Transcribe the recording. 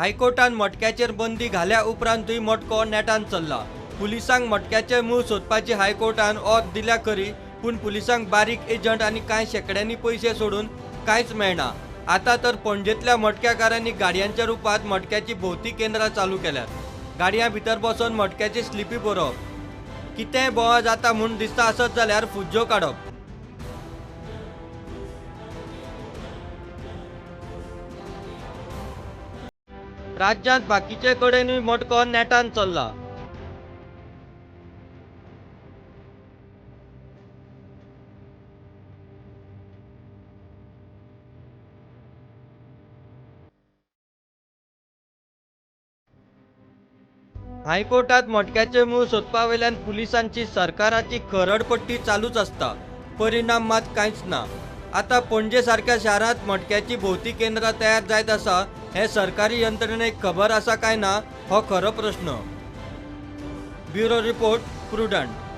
हायकोर्टान मटक्याचेर बंदी घाल्या उपरांतूय मटको नेटान चल्ला. पुलिसांक मटक्याचें मूळ सोदपाची हायकोर्टान ऑर्द दिल्या खरी, पूण पुलिसांक बारीक एजंट आनी कांय शेंकड्यांनी पयशे सोडून कांयच मेळना. आतां तर पणजेंतल्या मटक्याकारांनी गाडयांच्या रुपांत मटक्याची भोंवती केंद्रां चालू केल्यात. गाडयां भितर बसून मटक्याची स्लिपी बरोवप, कितेंय बोवाळ जाता म्हूण दिसता आसत जाल्यार फुज्ज्यो काडप. राज्यांत बाकीचे कडेनूय मटको नेटान चल्ला. हायकोर्टात मटक्याचें मूळ सोदपा वयल्यान पुलिसांची सरकाराची खरडपट्टी चालूच आसता. परिणाम मात कांयच ना. आतां पणजे सारक्या शारांत मटक्याची भोंवती केंद्रां तयार जायत आसा हें सरकारी यंत्रणेक खबर आसा काय ना हो खरो प्रस्न. Bureau report, Prudent.